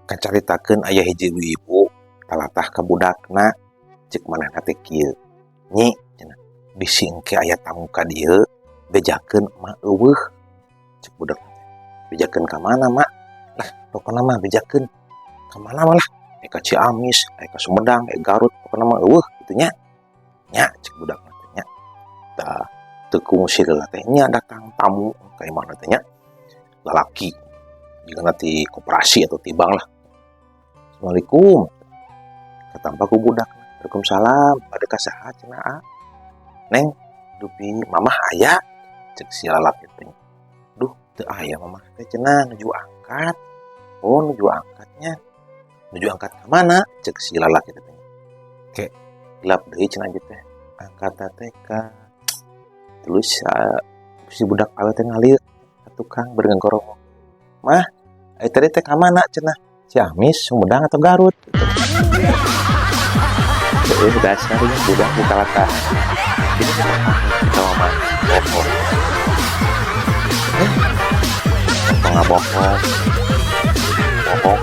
Kacaritakeun aya hiji ibu-ibu talatah ka budakna, cek manehna teh kieu, "Nyi," cenah, "bisi engke aya tamu ka dieu, bejakeun Emak euweuh." Cek budak teh, "Bejakeun ka mana, Mak?" "Lah, pokona mah bejakeun ka mana lah, ka Ciamis, ka Sumedang, Garut, pokona mah euweuh kitu nya." "Nya," cek budak teh nya. Tah, teu kungsi heula teh nya datang tamu ka imahna teh nya, lalaki jiga ti koperasi atau ti bank lah. "Assalamualaikum." Katampa ku budak, "Waalaikumsalam, bade ka saha?" cenah, "A?" "Neng, dupi Mamah aya?" cek si lalaki teh. "Duh, teu aya Mamah teh," cenah, "nuju angkat." "Oh, nuju angkatnya, nuju angkat ka mana?" cek si lalaki teh. "Ke gelap deui," cenah teh, "angkat teh ka." Terus si budak awewe teh ngalieu ka tukang bari ngagorowok, "Mah, ai tadi teh ka mana?" cenah, "Ciamis, Sumedang atau Garut?" Gitu. Dasarnya budak ditalatahan. Ini kita mah bohong. Eh, tong bohong. Bohong.